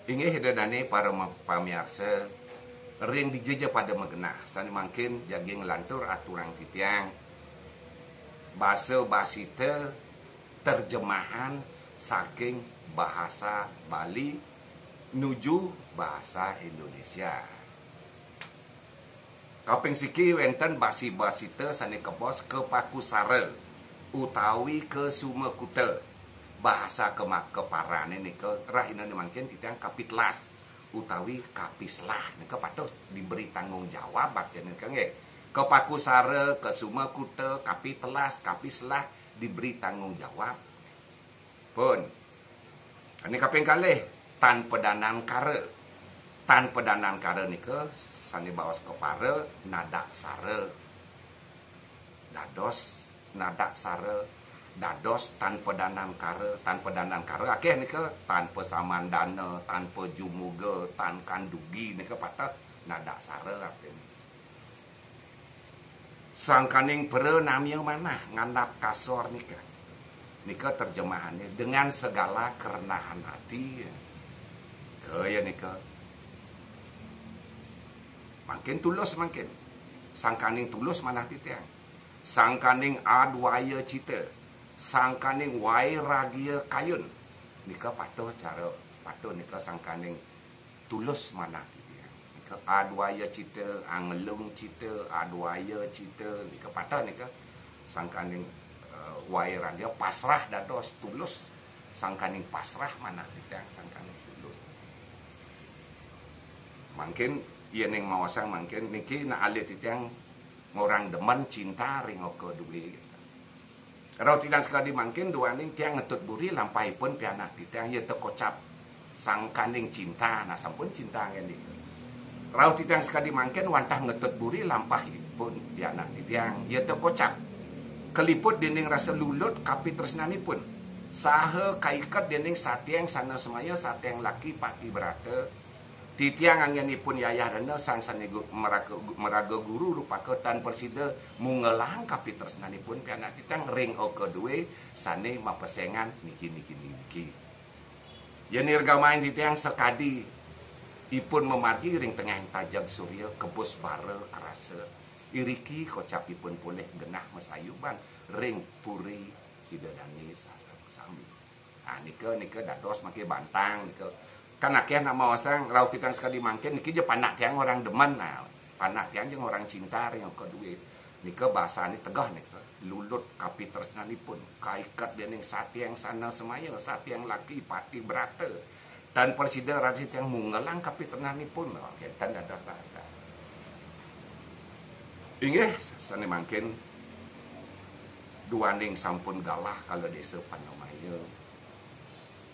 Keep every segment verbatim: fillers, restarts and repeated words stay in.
Inggih Ida Dane para ma-, pamiarsa, ring dija ja pada magenah, sane mangkin jagi nglantur aturang titiang basa basita terjemahan saking bahasa Bali nuju bahasa Indonesia. Kaping siki wenten basi-basita sane kabaos kapakusara utawi kasumakuta. Bahasa kema-, keparane nika rahinane mangkin titiang kapitelas utawi kapislah nika patut diberi tanggung jawab artine nika nggih. Kapakusara, kasumakuta, kapitelas, kapislah diberi tanggung jawab. Pun. Ane kaping kalih, tan padanangkara. Tan padanangkara nika sane baos kepara nadaksara. Dados nadaksara, dados tan padanangkara. Tan padanangkara akeh nika, tan pasamandana, tan pajumuga, tan kandugi nika pateh nadaksara artine. Sangkaning pranamya manah ngandap kasor nika. Nika terjemahane dengan segala kerendahan hati. Kaya nika. Mangkin tulus mangkin. Sangkaning tulus manah titiang. Sangkaning adwaya cita. Sangkaning wairagiya kayun. Nika patuh cara, patuh nika sangkaning tulus manah titiang. Nika adwaya cita, anglung cita, adwaya cita, nika patah nika sangkaning, eh, wairagiya pasrah dados tulus, sangkaning pasrah manah titiang sangkaning tulus. Mangkin yening maosang mangkin niki nak alit titiang ngorang demen cinta ring oka due. Rauh titiang sakadi mangkin duaning tiang ngetut buri lampahipun pianak titiang, ya tekocap sangkaning cinta, nah sampun cinta ngendi. Rauh titiang sakadi mangkin wantah ngetut buri lampahipun pianak titiang, ya tekocap kaliput dening rasa lulut kapitresnanipun, saha kaiket dening satiang sana semaya, satiang laki pati brata, Titiang anggenipun yayah rena sang sane gu-, meraga, meraga guru rupaka tan prasida munggelang kapitresnanipun pianak titiang ring oka due sane mapesengan niki, niki, niki. Yen irgamain titiang sakadi ipun mamargi ring tengahing tajeg surya kebus bara kerasa. Iriki kocapipun polih genah masayuban ring puri Ida Dane sareng sami. Nah, nika, nika dados make bantang nika. Kan akeh nak maosang rauh titiang sakadi mangkin niki ja panak tiang orang demen. Nah, panak tiang ja orang cinta ring oka due. Nika basane tegeh nika. Lulut kapitresnanipun, kaiket dening satiang sana semaya, satiang laki pati brata. Tan prasida raris tiang munggelang kapitresnanipun. Oh, kenten dados basa. Inggih, sane mangkin duaning sampun galah kala desa Panamaya.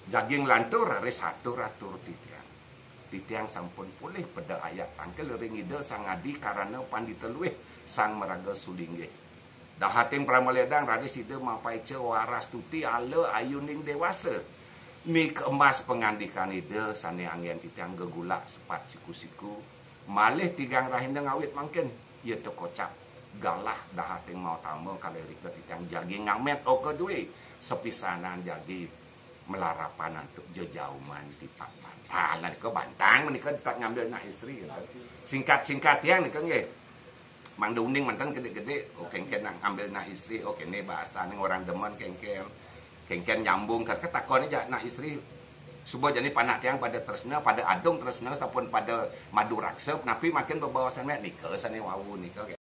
Jagi nglantur raris atur-atur titiang. Titiang sampun polih peda ayat tangkil ring Ida Sang Adi Karana Pandita Luih Sang Maraga Sulinggih. Dahating pramaledang raris Ida mapaica warastuti ala ayuning dewasa. Mik emas pangandikan Ida sane anggen titiang gegulak sepat siku-siku. Malih tigang rahina ngawit mangkin, ya tekocap galah dahating mautama kala irika titiang jagi ngamet oka due, sapisanan jagi malarapan antuk jejauman tipak bantang. Nah, nika bantang menika tipak ngambil nak istri, gitu. Singkat-singkat tiang nika nggih. Mangda uning manten gede-gede, oh, kengken nak ngambil nak istri, oh, kene bahasane orang demen kengken. Kengken nyambung ka, katakone ja nak istri. Suba jani panak tiang pada tresna, pada adung tresna, sampun pada madu raksa, napi makin bebaosan mek nika sane wau nika.